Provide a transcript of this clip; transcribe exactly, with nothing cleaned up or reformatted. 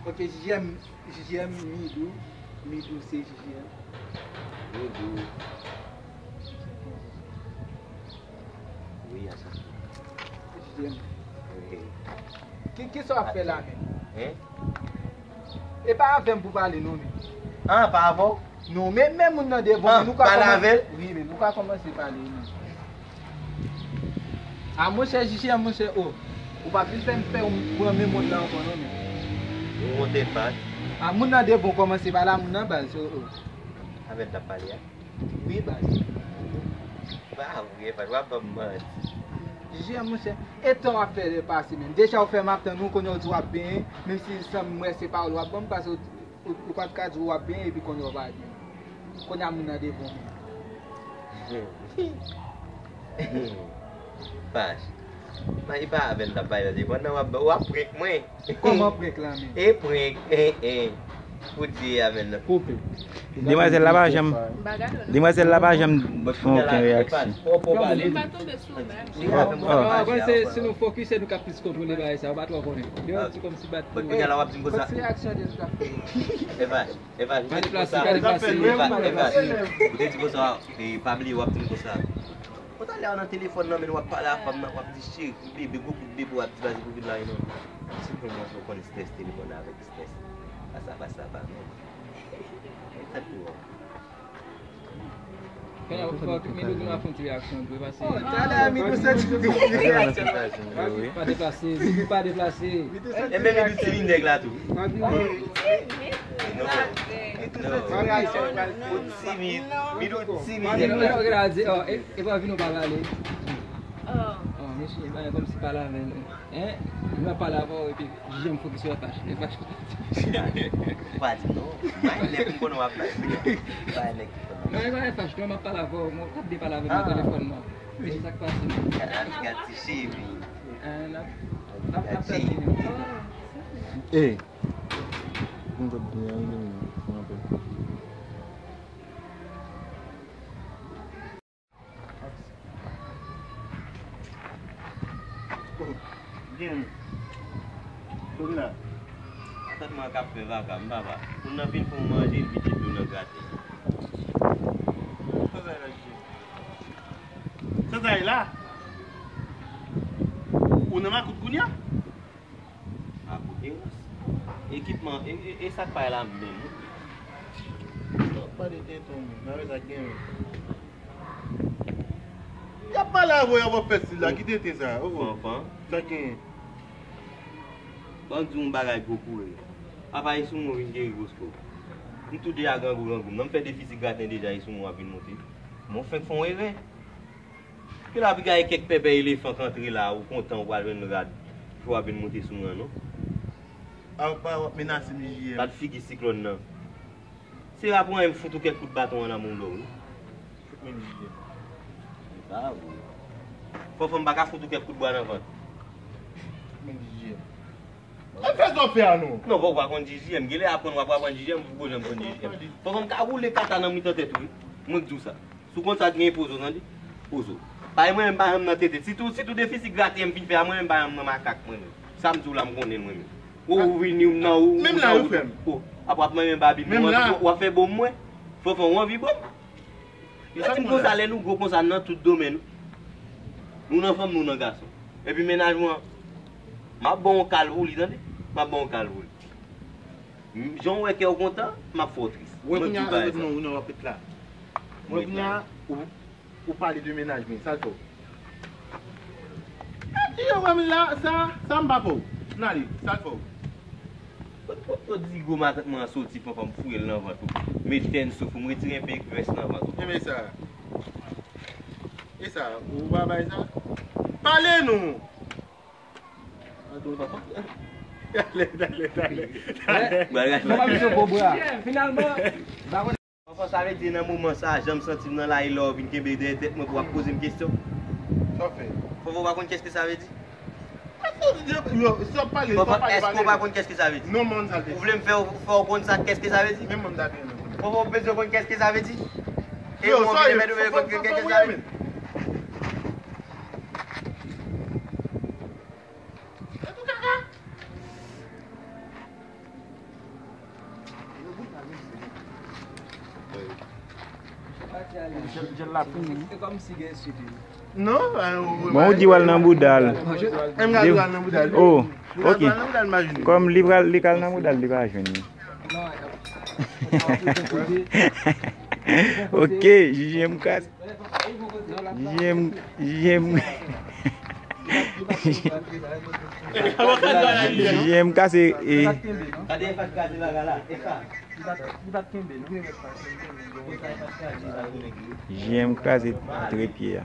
Ok, J J M, J J M, Midou, Midou se J J M. Midou. Wi, a sa. J J M. Wi. Ki, ki sa w ap fè la menm? Hein? E pa avè m pou pale non, men. Ah, pa avè w? Non, men, men moun nan devan, ah, men nou ka pale kòman-, avè l? Wi, men nou ka kòmanse pale, men. A, monchè, J J M, monchè, o. Ou pa vin fè m pè, ou pran men moun nan ankò, non, men. Ou monte pa. A, moun nan devan, ou kòmanse pale a moun nan baz, o, o. Avè l t ap pale a? Wi, baz. Pa vre, baz, w ap ban m manti. J J M, monchè, e tan w ap fè lè pase, men. Deja, ou fè m ap tann ou, kounye a w di w ap benyen, menm si san m wè se pawòl w ap ban m, paske ou, ou, ou pa t ka di w ap benyen, epi kounye a w pa benyen. Kounye a moun nan devan w. Fach. Mwen, e pa avè l t ap pale nan telefòn nan, w ap, w ap prank mwen. Kòman prank la menm? E prank, eh, eh. Pou di avè l nan. Koupe. Demwazèl la pa janm, demwazèl la pa janm fè okenn reyaksyon. Fò w pale. Mwen pa tonbe sou ou menm. Mwen panse si nou fokise, nou ka plis kontwole bagay sa. Ou pa twò konnen. Yo, ti kòmsi bat. Bon, kounye a la w ap di m konsa. Kot reyaksyon de sa? E pa, e pa, ou te di konsa. Pa deplase, pa deplase. E pa, e pa. Ou te di konsa, e pa bliye w ap di m konsa. Ou talè a nan telefòn nan, men w ap pale a fanm nan, w ap di cheri, bebe, gwo kout bebe, w ap di baze pou vin la, non. Ti pwen mwen fè w konn strès telefòn nan avèk strès. Pasa, pasa, pa non. Sa tou. Fè la, fè Midou vin ap fè yon ti reyaksyon tou, e pase. Oh, talè a Midou soti pou fè yon ti reyaksyon. Pa deplase, Midou pa deplase. Enben Midou timid nèg la tou. Non, non. Ou timid, Midou timid nèg la. Yo, yo, yo, di, oh, e, e pa vin ou pa pale. Oh, mesye, e pa kòmsi pale avè l. Hein? Mwen ap pale avè w epi J J M fokis sou F H. F H. Pa di non. Mwen lè pou m konnen w ap bay. Bay nèg ki konnen. Non, e pa F H, non, m ap pale avè w. Mwen ap de pale avè m nan telefòn nan. E sa k pase. Gad, gad ti cheri. Hein, n ap, n ap, n ap pèdi. Eh. Mwen konn byen rive mwen. Mwen apèl. Gen. Kote la? Atant mwen k ap fè vaka m, papa. Moun nan vin fè w manje, l vide dlo nan graten. Sanzay la, Jije. Sanzay la? Ou nan makout kounye a? Akoute, ekipman, e, e, e sa k pa la menm, wi. Sa w ap pale tenten, men, nan sa k gen, men. Y ap pale avè w, y ap fè stil la, ki tenten sa, oh, oh. Fanfan. Sa k gen? Ban m di w yon bagay gwo koure. Apa e sou mwen w vin geri gwo sko. M tou deja grangou grangou. Nan m fè de fizik graten deja e sou mwen w ap vin monte. Mwen fenk fè yon erè. Ke la pi gaye kèk pèpè elefan k antre la, ou kontan ou pral jwenn rad, pou w ap vin monte sou mwen, non. A w pa w ap menase m, J J M. Gad figi siklòn nan. Se apre w fout ou kèk kout baton an nan moun do, wi. Fout mwen, J J M. E pa vre. Fanfan m pa ka fout ou kèk kout bwa nan vant. Fout mwen, J J M. Sa fè sa w fè a non? Non, fò w pa konn J J M. Genlè aprann w ap aprann J J M, ou poko janm konn J J M. Fanfan m ka woule kata nan mitan tèt ou, wi. Mwen k di w sa. Sou konn sa t gen pozo, tande? Pozo. Paske mwen menm m pa janm nan tete. Sitou, sitou de fizik graten m fin fè a, mwen menm m pa janm nan makak mwen menm. Sa m di w la m konnen l mwen menm. Ou, ou vini, ou nan, ou, menm ou la, nan, ou frè m. Apre ap manyen babin mwen, w ap fè bon mwen. Fanfan, ou anvi bon? Yo di m konsa, lè nou gwo konsa nan tout domèn, nou nan fanm, nou nan gason. Epi mennaj mwen, m ap ba w yon kal pou li, tande? M ap ba w yon kal pou li. M, jan w wè kè w kontan, m ap fè w tris. Mwen di w bagay sa. Ou nan wapet la. Mwen kounye a, ou, ou pale de mennaj mwen, sa l fè w? Di yo wè m la, sa, sa m pa fè w. N ale, sa l fè w? Kot, kot, kot zigo matant mwen an soti, fanfan, m fouye l nan vant ou. Met tèn souf ou, m retire enpe grès nan vant ou. Enben sa. E sa, ou pa bay sa? Pale nou! Talè, talè, talè, talè. Mwen pa vin sou gwo bra. Finalman, Fanfan, sa vle di nan moman sa a, jan m santi m nan la, e lè w vin kenbe dèyè tèt mwen pou w ap poze m kesyon? Sa w fè? Fanfan, ou pa konn kès ke sa vle di? Fanfan, èske w pa konn kès ke sa vle di? Non, man, sa vle di. Ou vle m fè w, fè w konn sa, kès ke sa vle di? Men mwen m ta byen renmen konnen. Fanfan, ou bezwen konn kès ke sa vle di? E mwen, ou vle mèt ou vle konn kès ke sa vle di? Tèt ou kaka. Non. Bon, ou di w al nan bouda l. M ka di w al nan bouda l. Oh, ok. Kòm li pral, li kal nan bouda l, li pa jwenn li. Ok, J J M kase. J J M, J J M, J J M kase. E J J M kraze trepye a.